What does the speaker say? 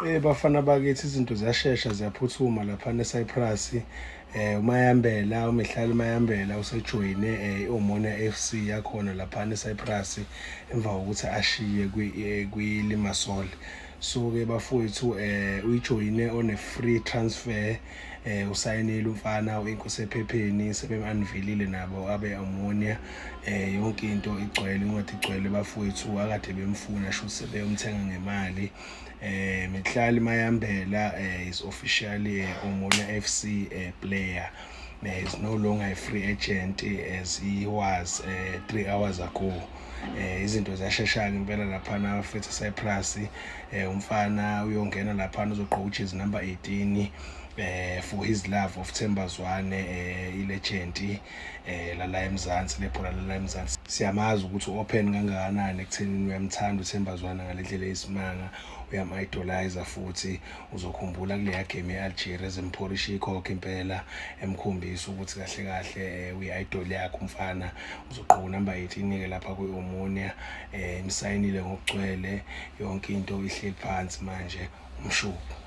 Bafana bakithi, izinto ziyashesha, ziyaphuthuma laphana eCyprus. UMayambela, uMihlali Mayambela usejoyine i-Omonia FC yakhona laphana eCyprus emva kokuthi ashiye kwi-Limassol. So-ke bafowethu, uyijoyine on a free transfer. Usayinile umfana, inkosi ephepheni, sebem-unveilile nabo abe-Omonia. Yonke into igcwele, incwadi igcwele bafowethu, akade bemfuna, shuthi sebeyomthenga ngemali. Mihlali Mayambela is officially Omonia FC player. Is no longer a free agent as he was 3 hours ago. Izinto ziyashesha-ke impela laphana bafethu eCyprus. Umfana uyongena laphana, uzogqoka ujezi number 18 for his love of Themba Zwane, i-legend lala eMzansi, lebhola lala eMzansi. Siyamazi ukuthi u-open kangakanani ekuthenini uyamthanda uThemba Zwane ngale ndlela eyisimanga, uyam-idolize futhi. Uzokhumbula kuleya game ye-Algeria ezemphorisha ikhokho impela, emkhombisa ukuthi kahle kahle uyi-idol yakhe umfana. Uzogqoka number 18-ke lapha kwi-Omonia. Imsayinile ngokugcwele, yonke into ihleli phansi manje, umshubo.